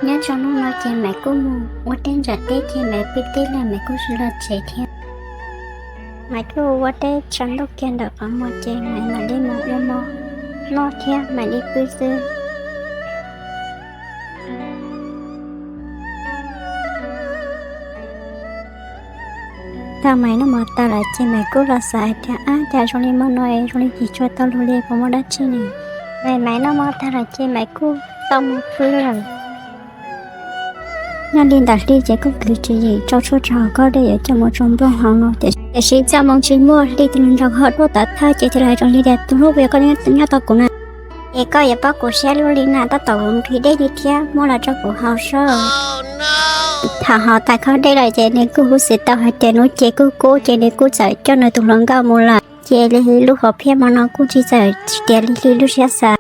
Nyob rau hnub no ces Maiv kuj mus ua teb nram teb ces Maiv pw teb lawm, Maiv kuj los tsev thiab. Maiv kuj ua teb tsaus ntuj kiag ntawm qhov muag ces Maiv mam li mus ua mov noj thiab mam li pw xwb. Thaum Maiv noj mov tas lawm ces Maiv kuj los xav hais tias, ab, cas zoo li hmo no es zoo li tsis tshua tau lug li, puas muaj dab tsi ne? Maiv noj mov tas lawm ces Maiv kuj tau mus pw lawm. Nyob li ntawm Hli ces kuj khwv tswv yim rau tshuaj rau hauv khob dej yuav coj mus rau Nplooj haus no, tiam sis txaj moo tsis muaj, Hli tus hluas nraug ho tuaj tawm thawj ces thiaj li hais rau Hli tias, tus hlub, puas yog koj nyob tos kuv na? Es koj yuav pab kuv siab luaj li na, tab tom nqhis dej li thiab, muab los rau kuv haus soj. Thaum haus tas khob dej lawm ces nws kuj huv xwm tau hais tias hnub ces kuj kub ces nws kuj txawm coj nws tus hluas nkauj mus lawm. Ces li lub hom phiaj hmo no kuj tsis txawm tiav li Hli lub siab xav.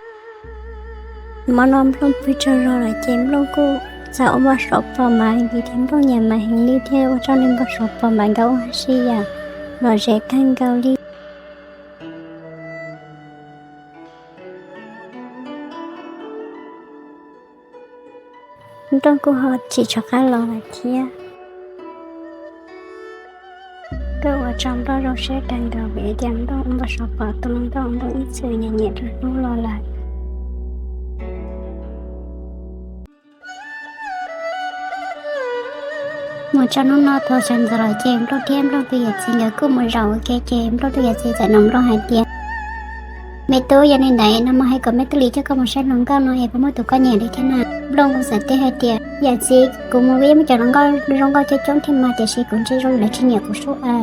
Hmo no Nplooj pw tsaug zog lawm ces Nplooj kuj txawm ua npau suav pom Maiv, vim tias Nplooj nyiam Maiv heev li thiab ua rau nws npau suav pom Maiv nkawd ua si yam lom zem kawg nkaus li. Nplooj kuj ho tsis rov qab los lawm thiab. Kuj ua rau Nplooj zoo siab kawg nkaus vim tias Nplooj ua npau suav pom tus hluas nkauj uas Nplooj ib txwm nyiam nyiam hlub hlub los lawm. Mus txog hnub no thaum sawv ntxov lawm ces Nplooj thiab Nplooj tus yawm txiv nkawd kuj mus zaum ua ke ces Nplooj tus yawm txiv txawm nug Nplooj hais tias, me tub, yog li ntawd no mas hais kom me tub Lis coj koj mus saib hluas nkauj no es puas muaj tus koj nyiam li thiab na? Nplooj kuj txawm teb hais tias, yawm txiv, kuv mus kuj yeej muaj cov hluas nkauj zoo nkauj coob coob thiab mas, tiam sis kuv ntsia zoo li lawv tsis nyiam kuv sub a.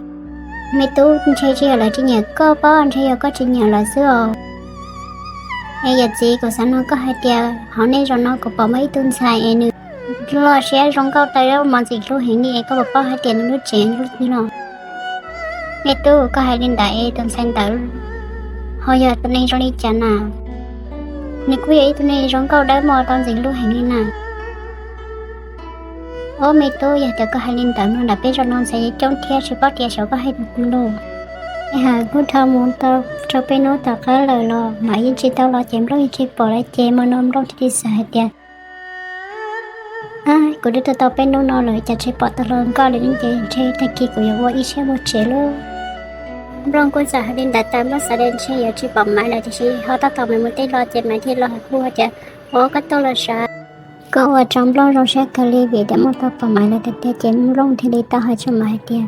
Me tub, ntshe tsis yog lawv tsis nyiam koj pob, ntshe yog koj tsis nyiam lawv xwb os. Es yawm txiv, kuv xav nug koj hais tias hauv nej zos no kuv pom muaj ib tug ntxhais es nws loj siab zoo nkauj tau mos ntxim hlub heev li es koj puas paub hais tias nws lub tsev lub twg no? Me tub, koj hais li ntawd es tus ntxhais ntawd ho yog tus neeg zoo li cas na? Nws kuj yog ib tug neeg zoo nkauj dawb mos tau ntxim hlub heev li na. Ob me tub, yog tias koj hais li ntawd no nram peb zos no ntxhais coob thiab tsis paub tias xyov koj hais tus twg lauj. Es hais kuj dhau mus tau rau peb hnub tom qab lawm los Maiv yeej tsis tau los ces Nplooj yeej tsis pom lawm ces hmo no Nplooj thiaj li xav hais tias, ab, kuv twb tuaj tau peb hnub no lawm cas tsis pom tus hluas nkauj li ne, ces ntshe tag kis kuv yuav ua ib siab mus tsev lauj. Nplooj kuj xav hais li ntawd tas, Nplooj xav tias ntshe yuav tsis pom Maiv lawm tiam sis ho tab tom Maiv mus teb los ces Maiv thiaj los hais kuj hais tias, ua koj tuaj los sav. Kuj ua rau Nplooj zoo siab kawg li vim tias muaj tau pom Maiv lawm tiag tiag ces Nplooj thiaj li tau hais rau Maiv hais tias,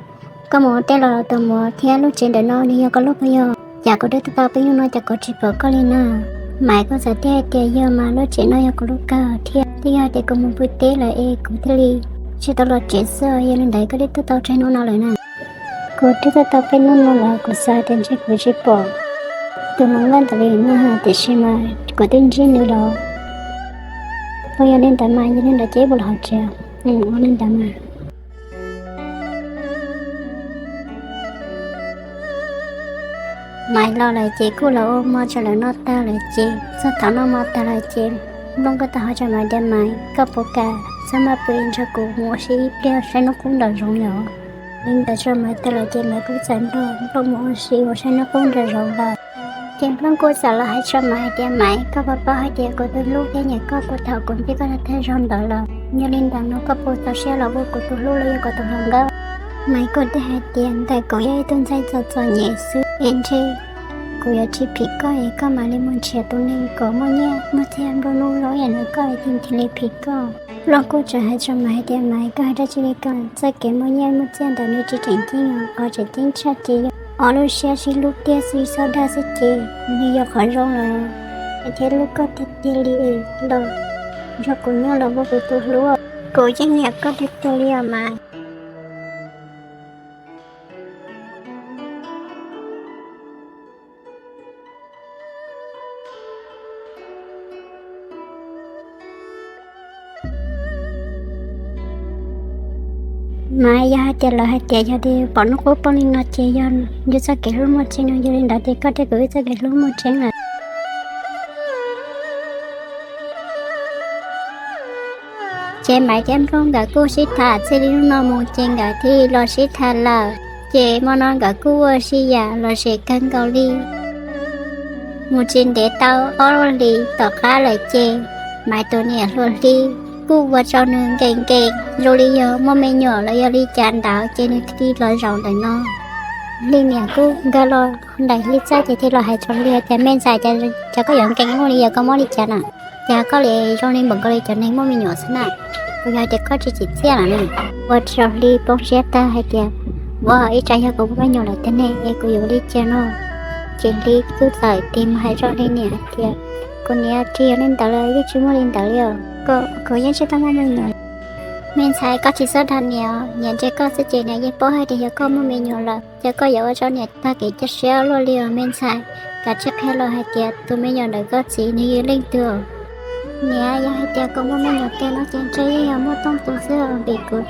koj mus ua teb los tus muam thiab lub tsev ntawm no nws yog koj lub puas yog? Cas kuv twb tuaj tau peb hnub no cas kuv tsis pom koj li na? Maiv kuj txawm teb hais tias, yog mas, lub tsev no yog kuv lub kawg thiab, twb yog tias kuv mus pw teb lawm es kuv thiaj li tsis tau los tsev xwb, yog li ntawd koj twb tuaj tau tsawg hnub no lawm na? Kuv twb tuaj tau peb hnub no lawm, kuv xav tias ntshe kuv tsis pom tus hluas nkauj ntawd li na, tiam sis mas kuv twb ntsib nws los. Ua yog li ntawd mas, yog li ntawd ces wb mus los hauv tsev. Ua li ntawd mas. Maiv los lawm ces kuj los ua mov rau lawv noj tag lawm ces txog thaum noj mov tag lawm ces Nplooj kuj tau hais rau Maiv tias, Maiv, koj puas kam txhob maj pw nrog kuv mus ua si ib pliag saib hnub qub nraum zoov yom? Li ntawd rau Maiv tag lawm ces Maiv kuj txawm nrog Nplooj mus ua si mus saib hnub qub nraum zoov lawm. Ces Nplooj kuj txawm los hais rau Maiv hais tias, Maiv, koj puas paub hais tias kuv twb hlub thiab nyiam koj puag thaum kuv ntsib koj tag tag zog ntawd lawm. Yog li ntawd no koj puas txaus siab los ua kuv tus hlub los yog kuv tus hluas nkauj? Maiv kuj teb hais tias, ntawm kuv yog ib tug ntxhais txom txom nyem xwb es ntshe kuv yuav tsis phim koj es koj mam li mus nrhiav tus neeg kom muaj nyiaj muaj txiag nplua nuj zoo ib yam li koj es thiaj li phim koj. Nplooj kuj txawm hais rau Maiv hais tias, Maiv, koj hais dab tsi li ko? Txoj kev muaj nyiaj muaj txiag ntawm nws tsis tseem ceeb, qhov tseem ceeb tshaj ces yog ob lub siab sib hlub tiag xwb, sib sab dag xwb ces nws yog qhov zoo lawm. Es thiaj hlub koj tiag tiag li los nrog kuv nyob los ua kuv tus hlub. Kuv yeej nyiam koj tiag tiag li os Maiv. Mas yog hais tias lawv hais tias yog tias pom hnub qub poob li no ces yog yus txoj kev hlub muaj tseeb no, yog li ntawd ces koj thiab kuv wb txoj kev hlub muaj tseeb lawm. Ces Maiv thiab Nplooj nkawd kuj sib tham txij li hnub no mus ces nkawd thiaj los sib tham lawm. Ces hmo no nkawd kuj ua si yam lom zem kawg nkaus li. Mus tsis ntev tau ob hlis tom qab lawm ces Maiv tus niam hluas Hli kuj ua rau nws nkees nkees zoo li yog muaj me nyuam los yog li cas ntawd ces nws thiaj li los zaum ntawm no. Hli niam kuj nkag los ntawm Hli txaj ces thiaj los hais rau Hli hais tias, Me ntxhais, cas koj yuav nkees ua li, yog koj mob li cas na? Cas koj li zoo li npaum nkaus li cov neeg muaj me nyuam xwb na? Kuv yog hais tias koj tsis tsim txiaj lawm ne. Ua rau Hli poob siab tag hais tias, Ua, ib tsam yog kuv muaj me nyuam lawm tiag ne es kuv yuav ua li cas no? Ces Hli kuj txawm tig mus hais rau Hli niam hais tias, Kuv niam, tsis yog li ntawd lawm, yeej tsis muaj li ntawd li os. Kuv yeej tsis tau muaj me nyuam. Me ntxhais, koj tsis txhob dag niam, niam ntsia koj xwb ces niam yeej paub hais tias yog koj muaj me nyuam lawm. Ces koj yuav ua rau niam tag kev cia siab luaj li os me ntxhais. Kav tsij qhia los hais tias tus me nyuam ntawm koj txiv nws yog leej twg os. Niam, yog hais tias kuv muaj me nyuam tiag no ces ntshe yeej yog muaj Tooj tus xwb os, vim kuv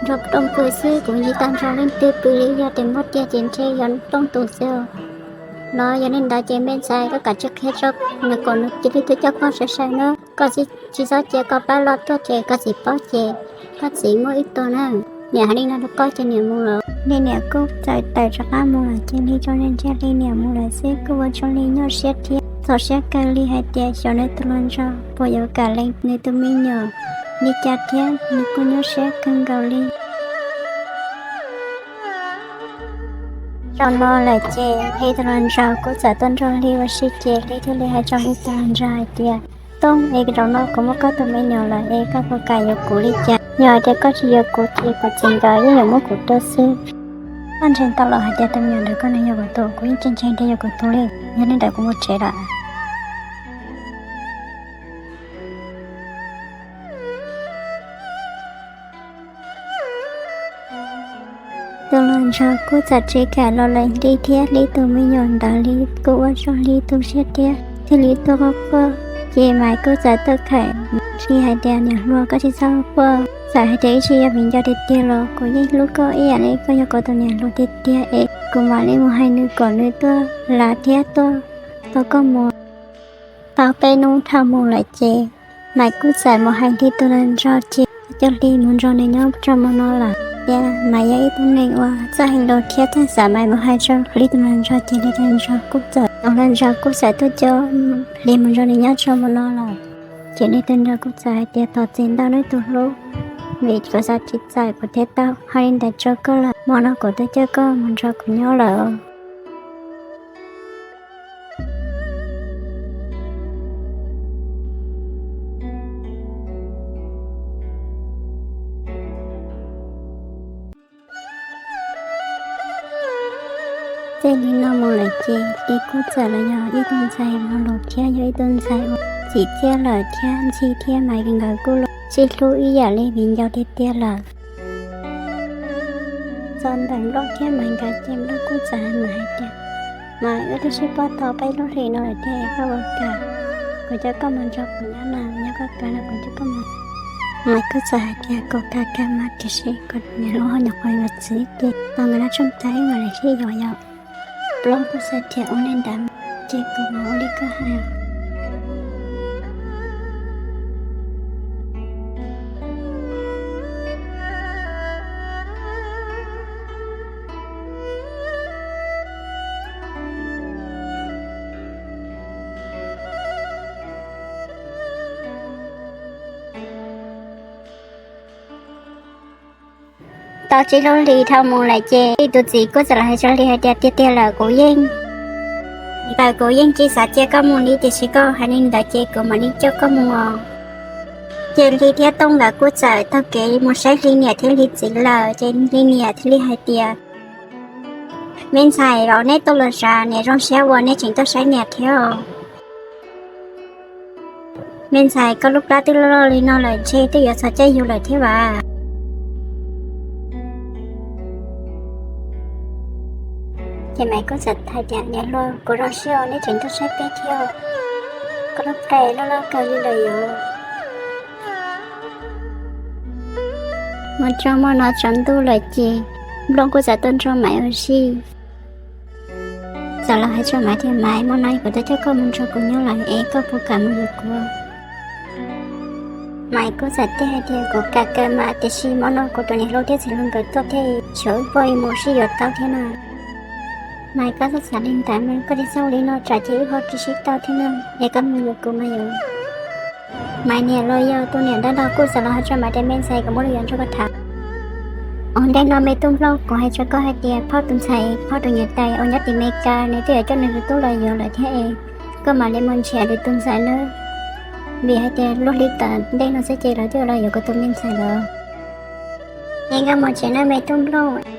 nrog Tooj pw xwb, kuv yeej tsis tau nrog leej twg pw li, yog tias muaj tiag ces ntshe yog Tooj tus xwb os. Los yog li ntawd ces me ntxhais, koj kav tsij qhia rau nws kom nws cia li tuaj coj koj sai sai nawb. Koj tsis txhob cia koj pab loj tuaj ces koj txiv paub ces koj txiv muaj ib tug na. Niam hais li no rau koj ces niam mus lawm. Hli niam kuj txawm tawm rov qab mus lawm ces Hli tsuas ntsia ntsia Hli niam mus lawm xwb kuj ua rau Hli nyuaj siab thiab txaus siab kawg li hais tias xyov nws tus hluas nraug puas yuav kam lees nws tus me nyuam li cas thiab, nws kuj nyuaj siab kawg nkaus li. Zaum no lawm ces Hli tus hluas nraug kuj txawm tuaj nrog Hli ua si ces Hli thiaj li hais rau Hli tus hluas nraug hais tias, Tooj, es zaum no kuv muaj koj tus me nyuam lawm es koj puas kam yuav kuv li cas? Yog hais tias koj tsis yuav kuv ces kuv txiv nkawd yeej yuav muab kuv tua xwb. Koj ntseeg tau los hais tias tus me nyuam ntawd koj nws yog kuv tus, kuv yeej tsis ntseeg tias yog kuv tus li. Yog li ntawd kuv mus tsev lawm. Tus hluas nraug kuj txawm tsis kam los lees Hli thiab Hli tus me nyuam ntawd li, kuj ua rau Hli tu siab thiab thiaj li tuaj quaj quaj. Ces Maiv kuj txawm tuaj khawm Hli hais tias, Niam hluas, koj tsis txhob quaj, txawm hais tias wb tsis yog viv ncaus tiag tiag los kuv yeej hlub koj ib yam li koj yog kuv tus niam hluas tiag tiag es kuv mam li mus hais nws kom nws tuaj lav thiab tuaj tos koj mus. Tau peb hnub dhau mus lawm ces Maiv kuj txawm mus hais Hli tus hluas nraug ces coj Hli mus nrog nws nyob rau hmo no lawm. Tias Maiv yog ib tug neeg uas txawj hais lus thiab txawj xav, Maiv mus hais rau Hli tus hluas nraug ces Hli tus hluas nraug kuj txawm, tus hluas nraug kuj txawm tuaj coj Hli mus nrog nws nyob rau hmo no lawm. Ces Hli tus hluas nraug kuj txawm hais tias, Thov txim ntau nawb tus hlub, vim kuv xav tsis txawm kuv thiaj tau hais li ntawd rau koj lawm. Hmo no kuv twb coj koj mus nrog kuv nyob lawm. Txij li no mus lawm ces Hli kuj txawm los yog ib tug ntxhais mloog lus thiab yog ib tug ntxhais uas txim txiaj lawm thiab. Ntxhi thiab Maiv nkawd kuj los sib hlub ib yam li viv ncaus tiag tiag lawm. Txog ntawm Nplooj thiab Maiv nkawd ces Nplooj kuj txawm hais Maiv hais tias, Maiv, wb twb sib pab tau peb lub hlis no lawm thiab, koj puas kam kuv coj koj mus nrog kuv nyob na? Yog koj kam no kuv coj koj mus. Maiv kuj txawm hais tias, Kuv kam kawg mas, tiam sis kuv niam hluas ho nyuam qhuav yuav txiv ces tos nkawd noj tshooj tag wb mam li sib yuav yom. Nplooj kuj txawm tias, Ua li ntawd ces kuv mam ua li koj hais. Tau tsib lub hlis dhau mus lawm ces Hli tus txiv kuj txawm los hais rau Hli hais tias, Tiag tiag lawm, kuv yeej, txawm kuv yeej tsis xav cia koj mus li, tiam sis koj hais li ntawd ces kuv mam li coj koj mus os. Ces Hli thiab Tooj nkawd kuj txawm taug kev mus saib Hli niam thiab Hli txiv lawm. Ces Hli niam thiaj li hais tias, Me ntxhais, vauv neb tuaj los sav, niam zoo siab uas neb tseem tuaj saib niam thiab os. Me ntxhais, koj lub plab twb loj loj li no lawm ntshe twb yuav txog caij yug lawm thiab vas. Ces Maiv kuj txawm hais tias, Niam hluas, kuv zoo siab uas neb tseem tuaj saib peb thiab. Koj lub plab loj loj kawg li lawm yom. Mus txog hmo no tsaus ntuj lawm ces Nplooj kuj txawm tuaj nrog Maiv ua si. Txawm los hais rau Maiv tias, Maiv, hmo no kuv twb coj koj mus nrog kuv nyob lawm es koj puas kam mus yuav kuv? Maiv kuj txawm teb hais tias, Kuv kam kawg mas, tiam sis hmo no kuv tus niam hluas thiab txiv hluas nkawd tuaj thiab, xyov wb puas mus sib yuav tau thiab na. Maiv, koj txhob xav li ntawd mas, koj tsis txhob ua li no tsam ces wb ho tsis sib tau thiab na, es koj mus yuav kuv mas yom. Maiv niam los yog tus niam ntawd los kuj xav los hais rau Maiv tias me ntxhais, kuv muaj lus yuav nrog koj tham. Ua ntej no me tub Nplooj, kuv hais rau koj hais tias phauj tus ntxhais, phauj tus niam tais uas nyob tim Meskas nws twb yuav coj nws tus tub los yuav lawm thiab es koj mam li mus nrhiav lwm tus ntxhais nawb, vim hais tias luag hli tom ntej no xwb ces lawv twb los yuav kuv tus me ntxhais lawm. Es koj mus tsev nawb me tub Nplooj.